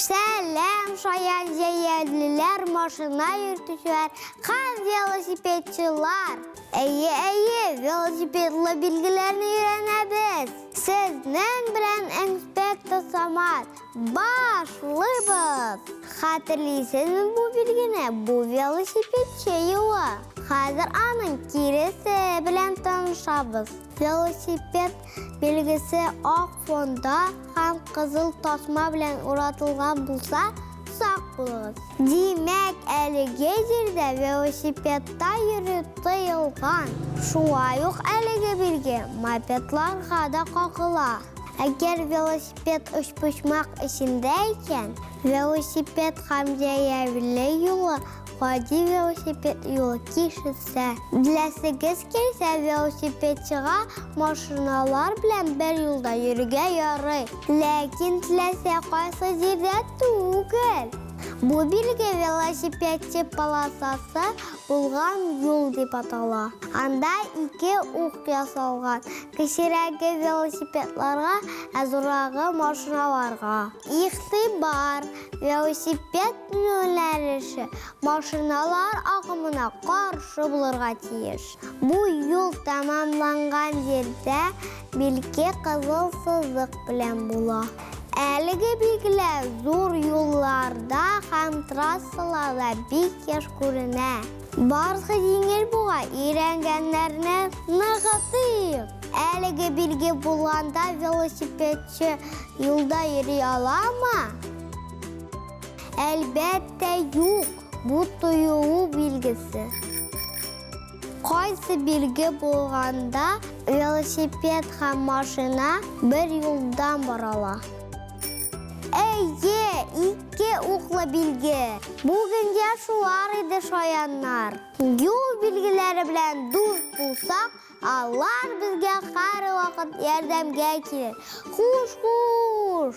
Сәлам, шаян җәяүлеләр, машина йөртүчеләр һәм велосипедчылар! Әйе, әйе, велосипедлы билгеләрне өйрәнәбез. Сезнең белән инспектор Самат. Башлыйбыз! Хәтерлисезме бу билгене? Бу велосипедчы юлы. Хәзер аның киресе белән танышабыз. Велосипед билгесе ак фонда һәм кызыл тасма белән уратылган булса, сак булыгыз. Димәк, әлеге җирдә велосипедта йөрү тыелган. Шулай ук әлеге билге мопедларга да кагыла. Әгәр велосипед өчпочмак эчендә икән, велосипед һәм җәяүле юлы гади велосипед юлы кишесә. Беләсегез килсә, велосипедчыга машиналар белән бер юлда йөрергә ярый. Ләкин теләсә кайсы җирдә түгел. Бу билге велосипедчы полосасы булган юл дип атала. Анда ике ук ясалган, кечерәге велосипедларга, ә зуррагы машиналарга. Игътибар! Велосипед юнәлеше машиналар агымына каршы булырга тиеш. Бу юл тәмамланган җирдә билге кызыл сызык белән була. Әлеге билгеләр зур юлларда һәм трассаларда бик еш күренә. Барысы җиңел бугай, өйрәнгәннәрне ныгытыйк! Әлеге билге булганда велосипедчы юлда йөри аламы? Әлбәттә, юк. Бу тыюлу билгесе. Кайсы билге булганда велосипед һәм машина бер юлдан барала? Әйе, ике уклы билге. Бүгенгә шулар иде, шаяннар. Юл билгеләре белән дус булсак, алар безгә һәрвакыт ярдәмгә килер. Хуш-хуш!